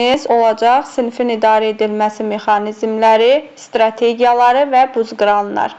Olacaq sinfin idarə edilməsi mexanizmləri, strategiyaları və buzqıranlar.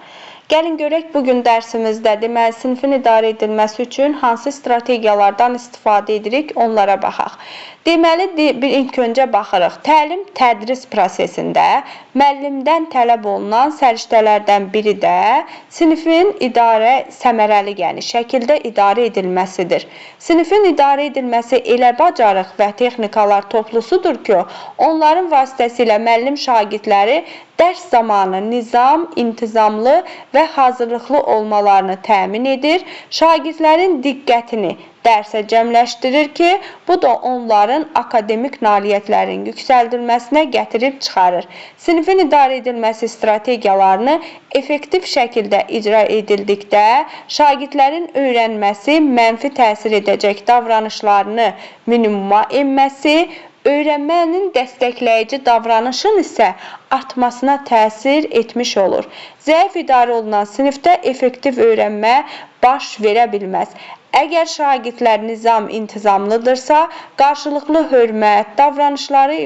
Gəlin görək bu gün dərsimizdə deməli sinfin idarə edilməsi üçün hansı strategiyalardan istifadə edirik, onlara baxaq. Deməli bir ilk öncə baxırıq. Təlim tədris prosesində müəllimdən tələb olunan səriştələrdən biri də sinifin idarə səmərəli, yəni şəkildə idarə edilməsidir. Sinifin idarə edilməsi elə bacarıq və texnikalar toplusudur ki, onların vasitəsilə müəllim şagirdləri dərs zamanı nizam, intizamlı və hazırlıqlı olmalarını təmin edir. Şagirdlərin diqqətini dərsə cəmləşdirir ki, bu da onların akademik nailiyyətlərinin yüksəldilməsinə gətirib çıxarır. Sinifin idarə edilməsi strategiyalarını effektiv şəkildə icra edildikdə şagirdlərin öyrənməsi mənfi təsir edəcək davranışlarını minimuma enməsi, öyrənmənin dəstəkləyici davranışın isə artmasına təsir etmiş olur. Zəif idarə olunan sinifdə effektiv öyrənmə baş verə bilməz. Əgər şagirdlər nizam intizamlıdırsa, qarşılıqlı hörmət, davranışları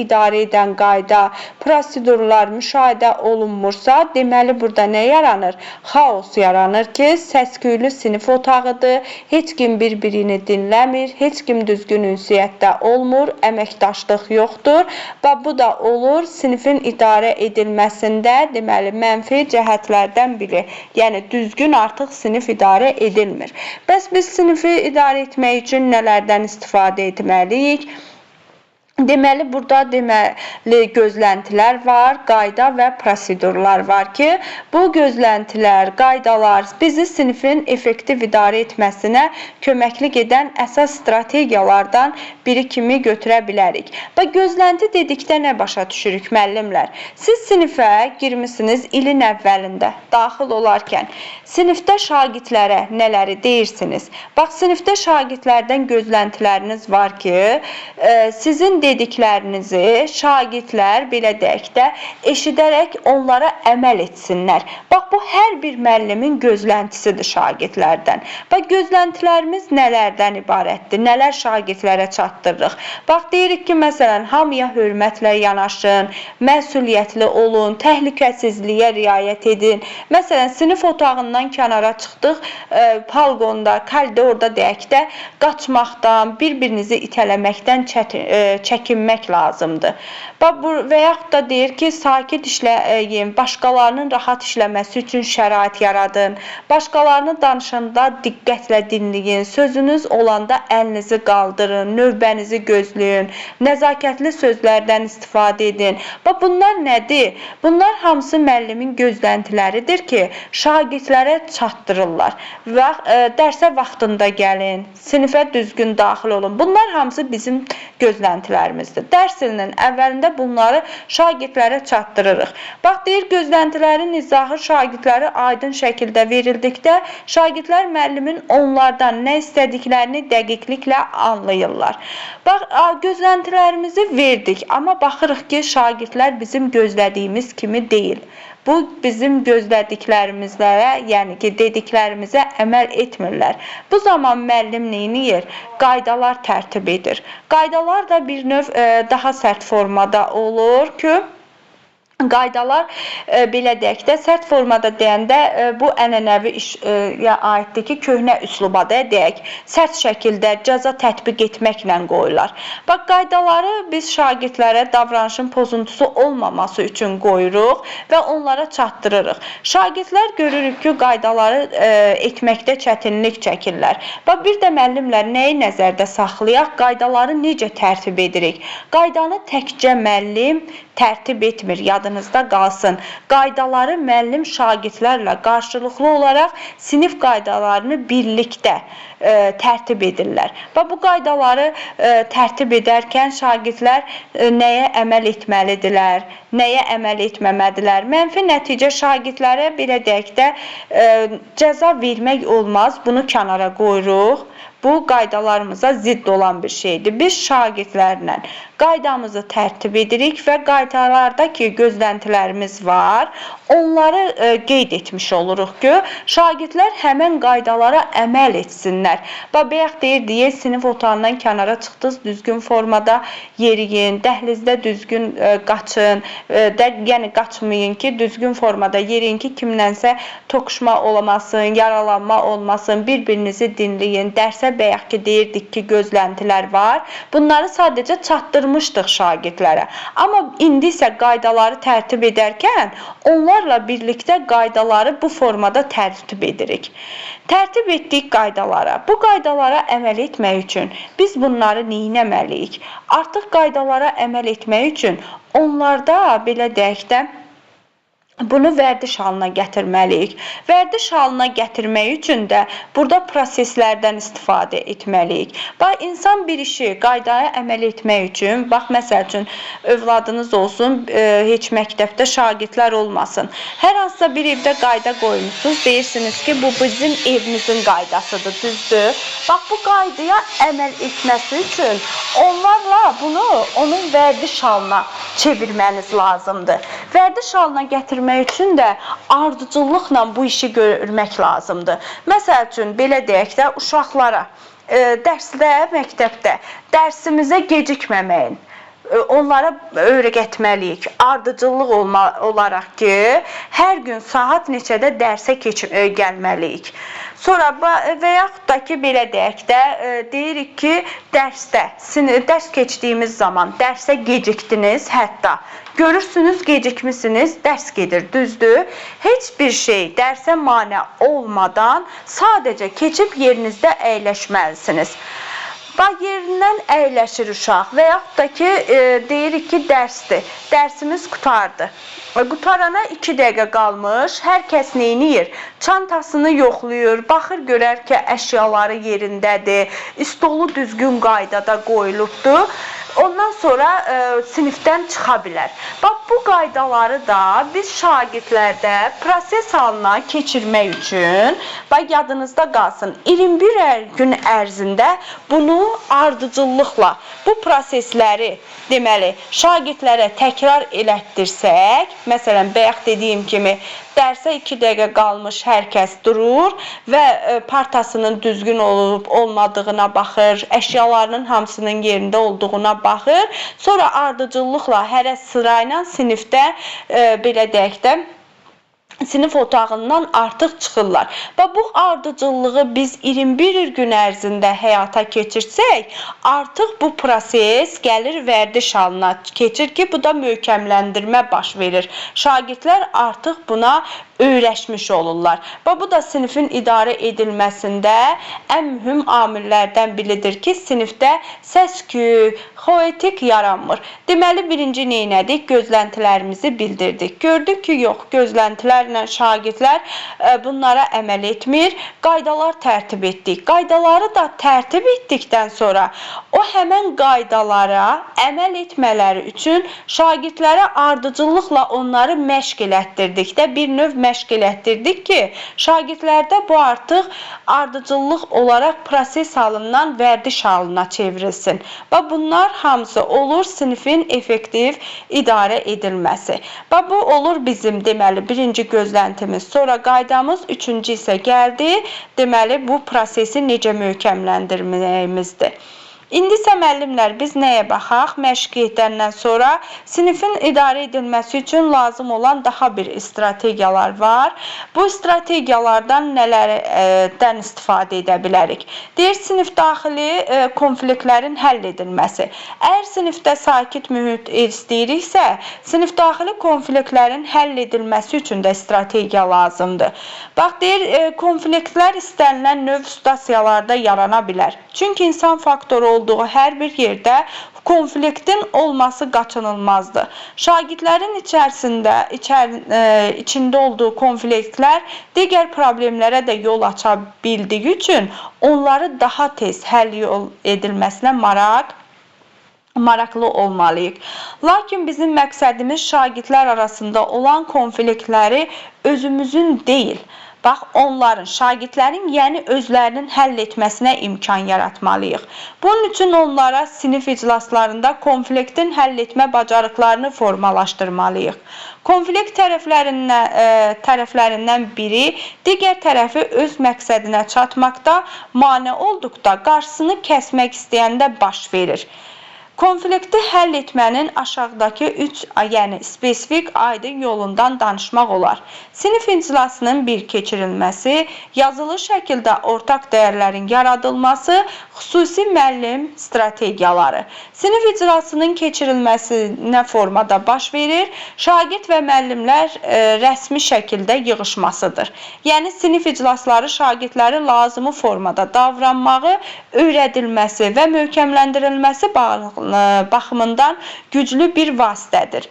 idarə edən qayda, prosedurlar müşahidə olunmursa, deməli burada nə yaranır? Xaos yaranır ki, səs-küylü sinif otağıdır, heç kim bir-birini dinləmir, heç kim düzgün ünsiyyətdə olmur, əməkdaşlıq yoxdur və bu da olur sinifin idarə edilməsində deməli mənfi cəhətlərdən biri. Yəni düzgün artıq sinif idarə edilmir. Bəs biz sinifi idarə etmək üçün nələrdən istifadə etməliyik? Deməli, burada gözləntilər var, qayda və prosedurlar var ki, bu gözləntilər, qaydalar bizi sinifin effektiv idarə etməsinə köməklik edən əsas strategiyalardan biri kimi götürə bilərik. Və gözlənti dedikdə nə başa düşürük müəllimlər? Siz sinifə girmisiniz ilin əvvəlində, daxil olarkən sinifdə şagirdlərə nələri deyirsiniz? Bax, sinifdə şagirdlərdən gözləntiləriniz var ki, sizin dediklərinizi şagirdlər belə deyək də eşidərək onlara əməl etsinlər. Bax, bu hər bir müəllimin gözləntisidir şagirdlərdən. Bax, gözləntilərimiz nələrdən ibarətdir? Nələr şagirdlərə çatdırırıq? Bax, deyirik ki, məsələn, hamıya hörmətlə yanaşın, məsuliyyətli olun, təhlükəsizliyə riayət edin. Məsələn, sinif otağından kənara çıxdıq, balkonda, koridorda deyək də, qaçmaqdan, bir-birinizi itələməkdən çəkinmək lazımdır. Bax, bu və yaxud da deyir ki, sakit işləyin, başqalarının rahat işləməsi üçün şərait yaradın, başqalarını danışanda diqqətlə dinləyin, sözünüz olanda əlinizi qaldırın, növbənizi gözləyin, nəzakətli sözlərdən istifadə edin. Bax, bunlar nədir? Bunlar hamısı müəllimin gözləntiləridir ki, şagirdlərə çatdırırlar və dərsə vaxtında gəlin, sinifə düzgün daxil olun. Bunlar hamısı bizim gözləntilərimizdir. Dərs ilinin əvvəlində bunları şagirdlərə çatdırırıq. Bax, deyir, gözləntilərin izahı şagirdlərə aydın şəkildə verildikdə şagirdlər müəllimin onlardan nə istədiklərini dəqiqliklə anlayırlar. Bax, gözləntilərimizi verdik, amma baxırıq ki, şagirdlər bizim gözlədiyimiz kimi deyil. Bu, bizim gözlədiklərimizlərə, yəni ki, dediklərimizə əməl etmirlər. Bu zaman müəllim neyniyir? Qaydalar tərtib edir. Qaydalar da bir növ daha sərt formada olur ki, qaydalar belə deyək də, sərt formada deyəndə bu ənənəvi işə aiddir ki, köhnə üsluba da deyək, sərt şəkildə cəza tətbiq etməklə qoyurlar. Bax, qaydaları biz şagirdlərə davranışın pozuntusu olmaması üçün qoyuruq və onlara çatdırırıq. Şagirdlər görürük ki, qaydaları etməkdə çətinlik çəkirlər. Bax, bir də müəllimlər nəyi nəzərdə saxlayaq? Qaydaları necə tərtib edirik? Qaydanı təkcə müəllim tərtib etmir, yadınızda qalsın. Qaydaları müəllim şagirdlərlə qarşılıqlı olaraq sinif qaydalarını birlikdə tərtib edirlər. Və bu qaydaları tərtib edərkən şagirdlər nəyə əməl etməlidirlər, nəyə əməl etməməlidirlər. Mənfi nəticə şagirdlərə belə deyək də cəza vermək olmaz, bunu kənara qoyuruq. Bu qaydalarımıza zidd olan bir şeydir. Biz şagirdlərlə Qaydamızı tərtib edirik və qaydalarda ki, gözləntilərimiz var, onları qeyd etmiş oluruq ki, şagirdlər həmən qaydalara əməl etsinlər. Bax, bayaq deyirdik, sinif otağından kənara çıxdınız, düzgün formada yeriyin, dəhlizdə düzgün qaçın, yəni qaçmayın ki, düzgün formada yeriyin ki, kimlənsə toqquşma olmasın, yaralanma olmasın, bir-birinizi dinləyin. Dərsə bayaq ki, deyirdik ki, gözləntilər var. Bunları sadəcə çatdırmışdıq şagirdlərə. Amma indi isə qaydaları tərtib edərkən onlarla birlikdə qaydaları bu formada tərtib edirik. Tərtib etdik qaydalara. Bu qaydalara əməl etmək üçün biz bunları nə etməliyik? Artıq qaydalara əməl etmək üçün onlarda belə deyək də bunu vərdiş halına gətirməliyik. Vərdiş halına gətirmək üçün də burada proseslərdən istifadə etməliyik. Bax, insan bir işi qaydaya əməl etmək üçün, bax, məsəl üçün, övladınız olsun, heç məktəbdə şagirdlər olmasın. Hər hansısa bir evdə qayda qoymuşsunuz, deyirsiniz ki, bu bizim evimizin qaydasıdır, düzdür? Bax, bu qaydaya əməl etməsi üçün onlarla bunu onun vərdiş halına çevirməniz lazımdır. Vərdiş halına gətirmək üçün də ardıcıllıqla bu işi görmək lazımdır. Məsəl üçün, belə deyək də, uşaqlara dərsdə, məktəbdə dərsimizə gecikməməyin, onlara öyrətməliyik. Ardıcıllıq olaraq ki, hər gün saat neçədə dərsə gəlməliyik. Sonra və yaxud da ki, belə deyək də, deyirik ki, dərsdə, dərs keçdiyimiz zaman dərsə gecikdiniz hətta. Görürsünüz, gecikmisiniz, dərs gedir, düzdür? Heç bir şey dərsə mane olmadan sadəcə keçib yerinizdə əyləşməlisiniz. Bax, yerindən əyləşir uşaq və yaxud da ki, deyirik ki, dərsdir. Dərsimiz qurtardı. Qutarana 2 dəqiqə qalmış, hər kəs neyniyir? Çantasını yoxlayır, baxır, görər ki, əşyaları yerindədir, stolu düzgün qaydada qoyulubdur. Ondan sonra sinifdən çıxa bilər. Bax, bu qaydaları da biz şagirdlərdə proses halına keçirmək üçün, bax, yadınızda qalsın, 21 gün ərzində bunu ardıcıllıqla, bu prosesləri, deməli, şagirdlərə təkrar elətdirsək, məsələn, bayaq dediyim kimi, dərsə 2 dəqiqə qalmış hər kəs durur və partasının düzgün olub olmadığına baxır, əşyalarının hamısının yerində olduğuna baxır. Sonra ardıcıllıqla hərə sırayla sinifdə, belə deyək də, sinif otağından artıq çıxırlar. Və bu ardıcıllığı biz 21 gün ərzində həyata keçirsək, artıq bu proses gəlir vərdiş halına keçir ki, bu da möhkəmləndirmə baş verir. Şagirdlər artıq buna öyrəşmiş olurlar. Və bu da sinifin idarə edilməsində ən mühüm amillərdən biridir ki, sinifdə səs-küy, xaotik yaranmır. Deməli, birinci neynədik? Gözləntilərimizi bildirdik. Gördük ki, yox, gözləntilərlə şagirdlər bunlara əməl etmir. Qaydalar tərtib etdik. Qaydaları da tərtib etdikdən sonra o həmən qaydalara əməl etmələri üçün şagirdlərə ardıcıllıqla onları məşq elətdirdik də, bir növ məşq elətdirdik ki, şagirdlərdə bu artıq ardıcıllıq olaraq proses halından vərdiş halına çevrilsin. Və bunlar hamısı olur sinifin effektiv idarə edilməsi. Və bu olur bizim, deməli, birinci gözləntimiz, sonra qaydamız, üçüncü isə gəldi, deməli, bu prosesi necə möhkəmləndirməyimizdir. İndi isə müəllimlər biz nəyə baxaq? Məşq edəndən sonra sinifin idarə edilməsi üçün lazım olan daha bir strategiyalar var. Bu strategiyalardan nələrdən istifadə edə bilərik? Deyir, sinif daxili konfliktlərin həll edilməsi. Əgər sinifdə sakit mühit istəyiriksə, sinif daxili konfliktlərin həll edilməsi üçün də strategiya lazımdır. Bax, deyir, konfliktlər istənilən növ situasiyalarda yarana bilər. Çünki insan faktoru olduğu hər bir yerdə konfliktin olması qaçınılmazdır. Şagirdlərin içində olduğu konfliktlər digər problemlərə də yol aça bildiyi üçün onları daha tez həll edilməsinə maraqlı olmalıyıq. Lakin bizim məqsədimiz şagirdlər arasında olan konfliktləri özümüzün deyil, Bax, onların, şagirdlərin, yəni özlərinin həll etməsinə imkan yaratmalıyıq. Bunun üçün onlara sinif iclaslarında konfliktin həll etmə bacarıqlarını formalaşdırmalıyıq. Konflikt tərəflərindən biri digər tərəfi öz məqsədinə çatmaqda mane olduqda qarşısını kəsmək istəyəndə baş verir. Konflikti həll etmənin aşağıdakı 3, yəni spesifik aydın yolundan danışmaq olar. Sinif iclasının bir keçirilməsi, yazılı şəkildə ortaq dəyərlərin yaradılması, xüsusi müəllim strategiyaları. Sinif iclasının keçirilməsi nə formada baş verir? Şagird və müəllimlər rəsmi şəkildə yığışmasıdır. Yəni sinif iclasları şagirdləri lazımi formada davranmağı öyrədilməsi və möhkəmləndirilməsi baxımından güclü bir vasitədir.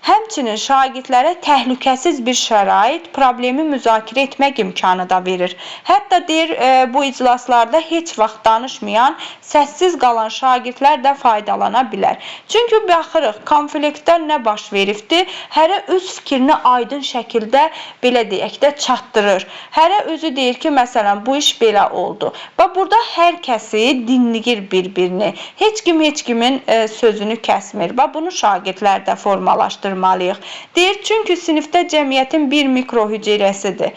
Həmçinin şagirdlərə təhlükəsiz bir şərait, problemi müzakirə etmək imkanı da verir. Hətta deyir, bu iclaslarda heç vaxt danışmayan, səssiz qalan şagirdlər də faydalana bilər. Çünki baxırıq, konfliktdə nə baş veribdir? Hərə öz fikrini aydın şəkildə, belə deyək də, çatdırır. Hərə özü deyir ki, məsələn, bu iş belə oldu. Və burada hər kəsi dinləyir bir-birini. Heç kim heç kimin sözünü kəsmir. Və bunu şagirdlər də formalaşdırır. Deyir, çünki sinifdə cəmiyyətin bir mikro hüceyrəsidir.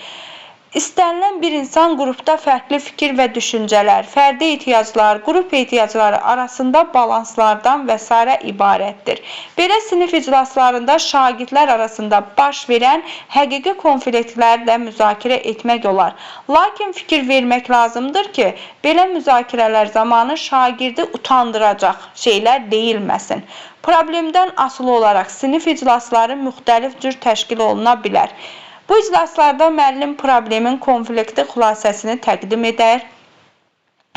İstənilən bir insan qrupda fərqli fikir və düşüncələr, fərdi ehtiyaclar, qrup ehtiyacları arasında balanslardan və sairə ibarətdir. Belə sinif iclaslarında şagirdlər arasında baş verən həqiqi konfliktləri də müzakirə etmək olar. Lakin fikir vermək lazımdır ki, belə müzakirələr zamanı şagirdi utandıracaq şeylər deyilməsin. Problemdən asılı olaraq sinif iclasları müxtəlif cür təşkil oluna bilər. Bu iclaslarda müəllim problemin konflikti xülasəsini təqdim edər.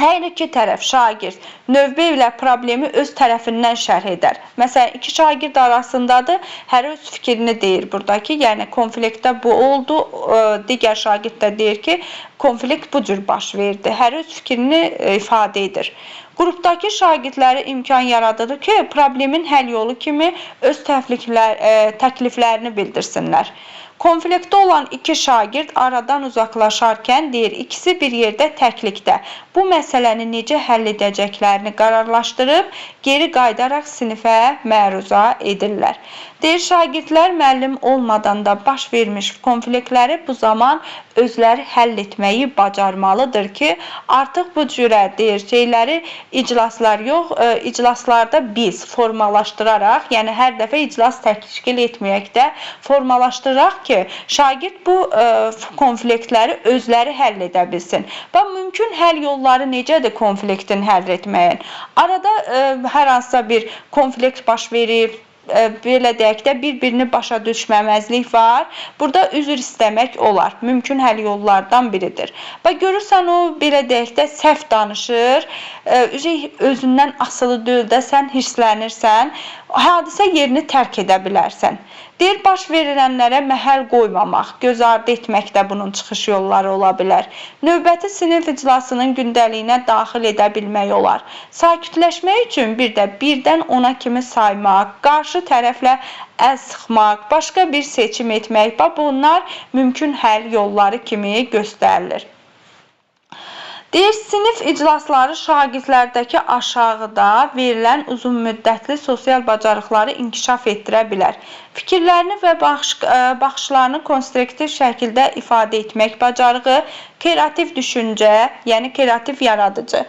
Hər iki tərəf, şagird, növbə ilə problemi öz tərəfindən şərh edər. Məsələn, iki şagird arasındadır, hər öz fikrini deyir buradakı, yəni konfliktdə bu oldu, digər şagird də deyir ki, konflikt bu cür baş verdi. Hər öz fikrini ifadə edir. Qrupdakı şagirdlərə imkan yaradılır ki, problemin həll yolu kimi öz təkliflərini bildirsinlər. Konfliktdə olan iki şagird aradan uzaqlaşarkən deyir, ikisi bir yerdə təklikdə bu məsələni necə həll edəcəklərini qərarlaşdırıb, geri qayıdaraq sinifə məruzə edirlər. Deyir, şagirdlər müəllim olmadan da baş vermiş konfliktləri bu zaman özləri həll etməyi bacarmalıdır ki, artıq bu cürə deyir, şeyləri iclaslar yox, iclaslarda biz formalaşdıraraq, yəni hər dəfə iclas təşkil etməyək də formalaşdıraraq ki, şagird bu konfliktləri özləri həll edə bilsin. Və mümkün həll yolları necədir konfliktin həll etməyin? Arada hər hansısa bir konflikt baş verib, belə deyək də, bir-birini başa düşməməzlik var. Burada üzr istəmək olar. Mümkün həll yollardan biridir. Və görürsən, o, belə deyək də, səhv danışır, özündən asılı deyil də, sən hirslənirsən, hadisə yerini tərk edə bilərsən. Deyir, baş verilənlərə məhəl qoymamaq, göz ardı etmək də bunun çıxış yolları ola bilər. Növbəti sinif iclasının gündəliyinə daxil edə bilmək olar. Sakitləşmək üçün bir də 1-dən 10-a kimi saymaq, qarşı tərəflə əl sıxmaq, başqa bir seçim etmək, bax, bunlar mümkün həll yolları kimi göstərilir. Deyir, sinif iclasları şagirdlərdəki aşağıda verilən uzun müddətli sosial bacarıqları inkişaf etdirə bilər. Fikirlərini və baxışlarını konstruktiv şəkildə ifadə etmək bacarığı, kreativ düşüncə, yəni kreativ yaradıcı,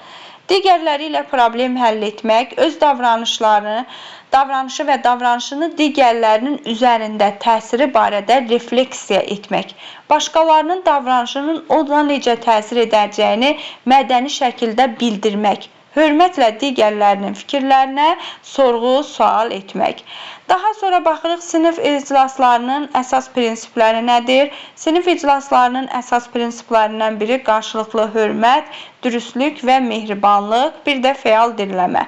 digərləri ilə problem həll etmək, öz davranışı və davranışını digərlərinin üzərində təsiri barədə refleksiya etmək, başqalarının davranışının ona necə təsir edəcəyini mədəni şəkildə bildirmək, hörmətlə digərlərinin fikirlərinə sorğu-sual etmək. Daha sonra baxırıq, sinif iclaslarının əsas prinsipləri nədir? Sinif iclaslarının əsas prinsiplərindən biri qarşılıqlı hörmət, dürüstlük və mehribanlıq, bir də fəal dinləmə.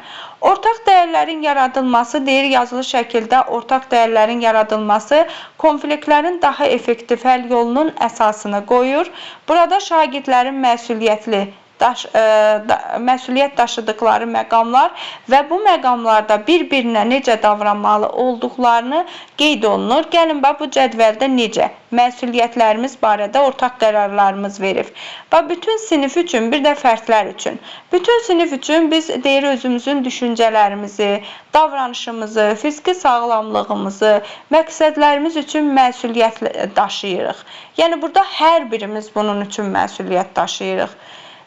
Ortaq dəyərlərin yaradılması, deyir, yazılı şəkildə ortaq dəyərlərin yaradılması konfliktlərin daha effektiv həll yolunun əsasını qoyur. Burada şagirdlərin məsuliyyətli məsuliyyət daşıdıqları məqamlar və bu məqamlarda bir-birinə necə davranmalı olduqlarını qeyd olunur. Gəlin, bax, bu cədvəldə necə məsuliyyətlərimiz barədə ortaq qərarlarımız verib. Bax, bütün sinif üçün, bir də fərdlər üçün. Bütün sinif üçün biz deyir özümüzün düşüncələrimizi, davranışımızı, fiziki sağlamlığımızı, məqsədlərimiz üçün məsuliyyət daşıyırıq. Yəni, burada hər birimiz bunun üçün məsuliyyət daşıyırıq.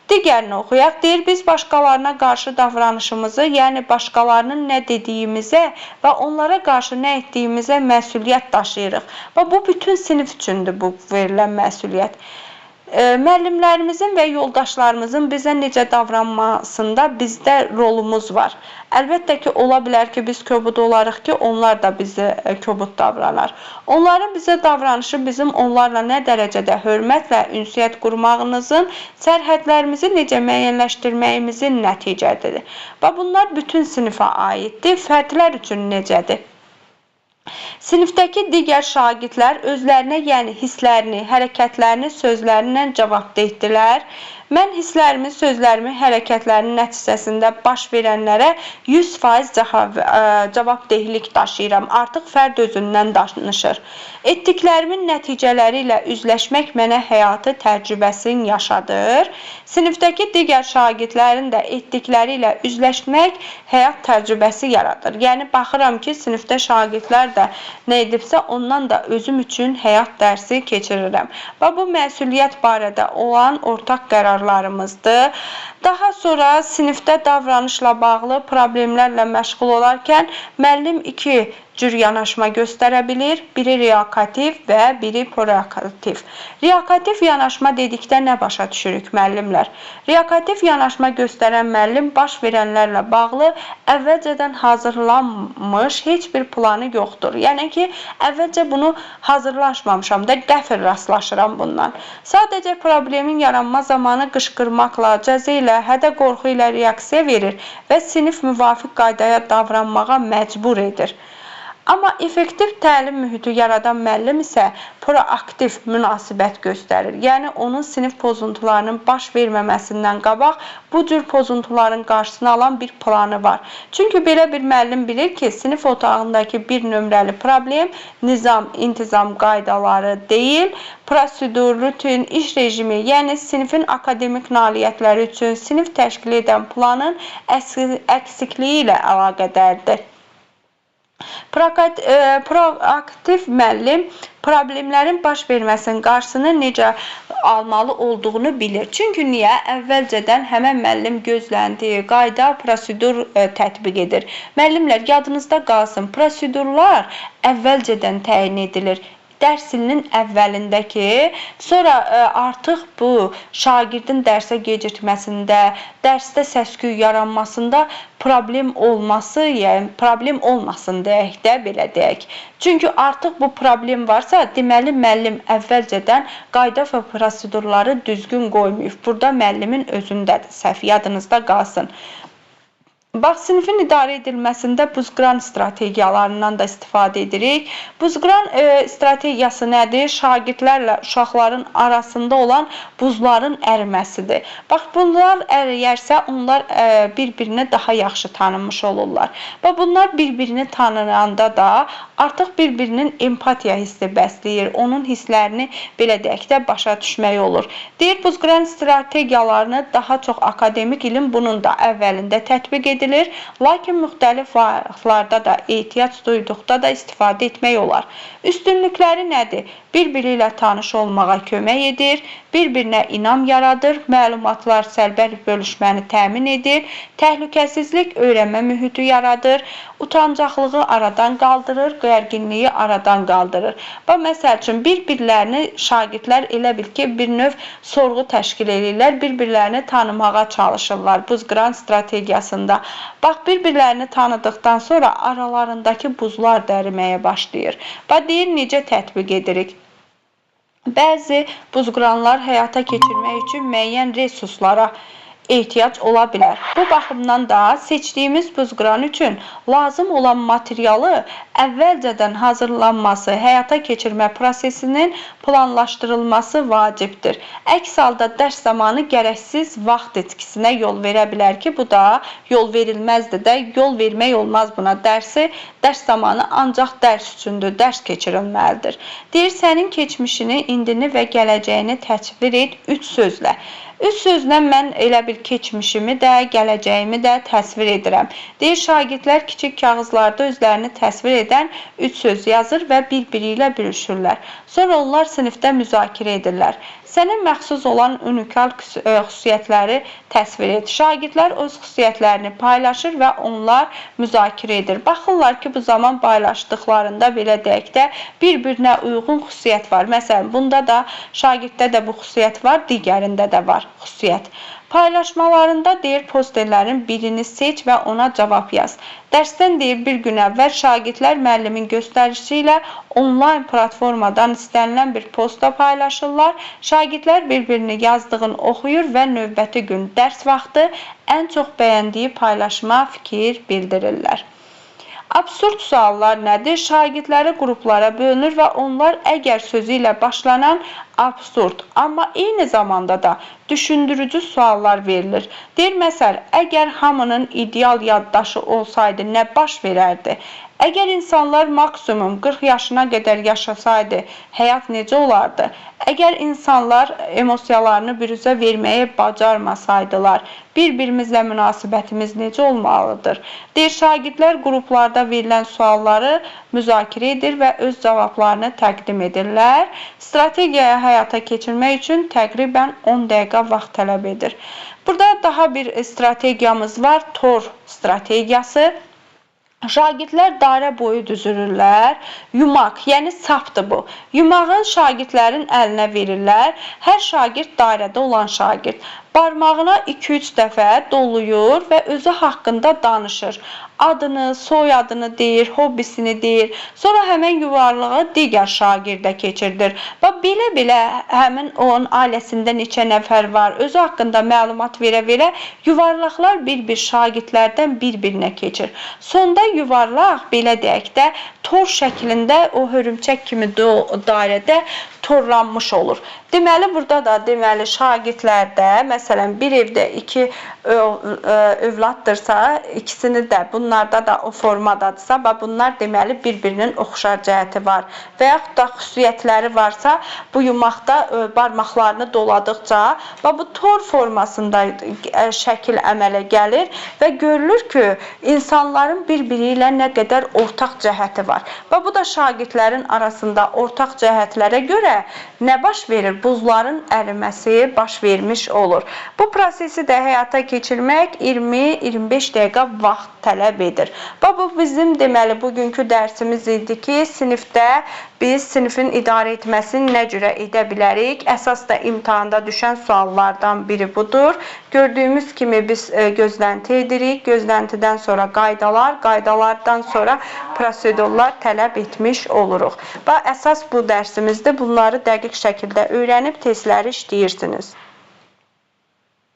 Digərini oxuyaq. Deyir, biz başqalarına qarşı davranışımızı, yəni başqalarının nə dediyimizə və onlara qarşı nə etdiyimizə məsuliyyət daşıyırıq. Və bu, bütün sinif üçündür bu verilən məsuliyyət. Müəllimlərimizin və yoldaşlarımızın bizə necə davranmasında bizdə rolumuz var. Əlbəttə ki, ola bilər ki, biz kobud olarıq ki, onlar da bizə kobud davranar. Onların bizə davranışı bizim onlarla nə dərəcədə hörmətlə ünsiyyət qurmağınızın, sərhədlərimizi necə müəyyənləşdirməyimizin nəticədir. Və bunlar bütün sinifə aiddir. Fərdlər üçün necədir? Sinifdəki digər şagirdlər özlərinə, yəni hisslərini, hərəkətlərini, sözlərindən cavabdehdilər. Mən hisslərimi, sözlərimi, hərəkətlərinin nəticəsində baş verənlərə 100% cavabdehlik daşıyıram. Artıq fərd özündən danışır. Etdiklərimin nəticələri ilə üzləşmək mənə həyatı təcrübəsini yaşadır. Sinifdəki digər şagirdlərin də etdikləri ilə üzləşmək həyat təcrübəsi yaradır. Yəni, baxıram ki, sinifdə şagirdlər də nə edibsə, ondan da özüm üçün həyat dərsi keçirirəm. Və bu məsuliyyət barədə olan ortaq qərarlarımızdır. Daha sonra sinifdə davranışla bağlı problemlərlə məşğul olarkən müəllim iki cür yanaşma göstərə bilir. Biri reakativ və biri proaktiv. Reakativ yanaşma dedikdə nə başa düşürük müəllimlər? Reakativ yanaşma göstərən müəllim baş verənlərlə bağlı əvvəlcədən hazırlanmış heç bir planı yoxdur. Yəni ki, əvvəlcə bunu hazırlaşmamışam da, qəfil rastlaşıram bundan. Sadəcə problemin yaranma zamanı qışqırmaqla, cəza ilə, hədə qorxu ilə reaksiya verir və sinif müvafiq qaydaya davranmağa məcbur edir. Amma effektiv təlim mühiti yaradan müəllim isə proaktiv münasibət göstərir. Yəni, onun sinif pozuntularının baş verməməsindən qabaq bu cür pozuntuların qarşısını alan bir planı var. Çünki belə bir müəllim bilir ki, sinif otağındakı bir nömrəli problem nizam, intizam qaydaları deyil, prosedur, rutin, iş rejimi, yəni sinifin akademik nailiyyətləri üçün sinif təşkil edən planın əksikliyi ilə əlaqədardır. Proaktiv müəllim problemlərin baş verməsinin qarşısını necə almalı olduğunu bilir. Çünki niyə? Əvvəlcədən həmən müəllim gözləndiyi qayda, prosedur tətbiq edir. Müəllimlər, yadınızda qalsın, prosedurlar əvvəlcədən təyin edilir. Dərs ilinin əvvəlindəki, sonra artıq bu şagirdin dərsə gecikməsində, dərsdə səs-küy yaranmasında problem olması, yəni problem olmasın deyək də, belə deyək. Çünki artıq bu problem varsa, deməli müəllim əvvəlcədən qayda və prosedurları düzgün qoymayıb. Burada müəllimin özündədir səhv, yadınızda qalsın. Bax, sinifin idarə edilməsində buzqıran strategiyalarından da istifadə edirik. Buzqıran strategiyası nədir? Şagirdlərlə uşaqların arasında olan buzların əriməsidir. Bax, bunlar əriyərsə, onlar bir-birini daha yaxşı tanınmış olurlar. Və bunlar bir-birini tanınanda da artıq bir-birinin empatiya hissi bəsləyir. Onun hisslərini belə deyək də başa düşmək olur. Deyir, buzqıran strategiyalarını daha çox akademik ilin bunun da əvvəlində tətbiq edilir. Lakin müxtəlif vaxtlarda da ehtiyac duyduqda da istifadə etmək olar. Üstünlükləri nədir? Bir-biri ilə tanış olmağa kömək edir, bir-birinə inam yaradır, məlumatlar sərbəst bölüşməni təmin edir, təhlükəsizlik öyrənmə mühiti yaradır, utancaqlığı aradan qaldırır, gərginliyi aradan qaldırır. Bax, məsəl üçün, bir-birlərini şagirdlər elə bil ki, bir növ sorğu təşkil edirlər, bir-birlərini tanımağa çalışırlar buzqıran strategiyasında. Bax, bir-birlərini tanıdıqdan sonra aralarındakı buzlar dəriməyə başlayır. Bax, deyir, necə tətbiq edirik? Bəzi buzqıranlar həyata keçirmək üçün müəyyən resurslara ehtiyac ola bilər. Bu baxımdan da seçdiyimiz buzqıran üçün lazım olan materialı əvvəlcədən hazırlanması, həyata keçirmə prosesinin planlaşdırılması vacibdir. Əks halda dərs zamanı gərəksiz vaxt itkisinə yol verə bilər ki, bu da yol verilməzdir də, yol vermək olmaz buna. Dərsi dərs zamanı ancaq dərs üçündür, dərs keçirilməlidir. Deyir, sənin keçmişini, indini və gələcəyini təsvir et 3 sözlə. 3 sözlə mən elə bir keçmişimi də, gələcəyimi də təsvir edirəm. Deyir, şagirdlər kiçik kağızlarda özlərini təsvir edən 3 söz yazır və bir-biri ilə bölüşürlər. Sonra onlar sinifdə müzakirə edirlər. Sənə məxsus olan unikal xüsusiyyətləri təsvir et. Şagirdlər öz xüsusiyyətlərini paylaşır və onlar müzakirə edir. Baxırlar ki, bu zaman paylaşdıqlarında belə deyək də bir-birinə uyğun xüsusiyyət var. Məsələn, bunda da şagirddə də bu xüsusiyyət var, digərində də var xüsusiyyət. Paylaşmalarında deyir, posterlərin birini seç və ona cavab yaz. Dərsdən deyir, bir gün əvvəl şagirdlər müəllimin göstərişi ilə onlayn platformadan istənilən bir posta paylaşırlar. Şagirdlər bir-birini yazdığını oxuyur və növbəti gün dərs vaxtı ən çox bəyəndiyi paylaşma fikir bildirirlər. Absurd suallar nədir? Şagirdləri qruplara bölünür və onlar əgər sözü ilə başlanan absurd, amma eyni zamanda da düşündürücü suallar verilir. Deyir, məsəl, əgər hamının ideal yaddaşı olsaydı nə baş verərdi? Əgər insanlar maksimum 40 yaşına qədər yaşasaydı, həyat necə olardı? Əgər insanlar emosiyalarını büruzə verməyi bacarmasaydılar, bir-birimizlə münasibətimiz necə olmalıdır? Deyir, şagirdlər qruplarda verilən sualları müzakirə edir və öz cavablarını təqdim edirlər. Strategiyaya həyata keçirmək üçün təqribən 10 dəqiqə vaxt tələb edir. Burada daha bir strategiyamız var, tor strategiyası. Şagirdlər dairə boyu düzülürlər. Yumaq, yəni sapdır bu. Yumağı şagirdlərin əlinə verirlər. Hər şagird dairədə olan şagird barmağına 2-3 dəfə doluyur və özü haqqında danışır. Adını, soyadını deyir, hobbisini deyir. Sonra həmin yuvarlığı digər şagirdə keçirdir. Bax, belə-belə həmin onun ailəsində neçə nəfər var, özü haqqında məlumat verə-verə yuvarlaqlar bir-bir şagirdlərdən bir-birinə keçir. Sonda yuvarlaq, belə deyək də, tor şəklində o hörümçək kimi dairədə torlanmış olur. Deməli, burada da deməli, şagirdlərdə, məsələn, bir evdə 2 övladdırsa, ikisini də bunlarda da o formadadırsa, bax, bunlar deməli, bir-birinin oxşar cəhəti var. Və yaxud da xüsusiyyətləri varsa, bu yumaqda barmaqlarını doladıqca, bax, bu tor formasında şəkil əmələ gəlir və görülür ki, insanların bir-biri ilə nə qədər ortaq cəhəti var. Bax, bu da şagirdlərin arasında ortaq cəhətlərə görə nə baş verir? Buzların əriməsi baş vermiş olur. Bu prosesi də həyata keçirmək 20-25 dəqiqə vaxt tələb edir. Bax, bu bizim deməli bugünkü dərsimiz idi ki, sinifdə biz sinifin idarə etməsini nə cürə edə bilərik? Əsas da imtahanda düşən suallardan biri budur. Gördüyümüz kimi biz gözlənti edirik. Gözləntidən sonra qaydalar, qaydalardan sonra prosedurlar tələb etmiş oluruq. Bax, əsas bu dərsimizdir. Bunları dəqiq şəkildə öyrənib testləri işləyirsiniz.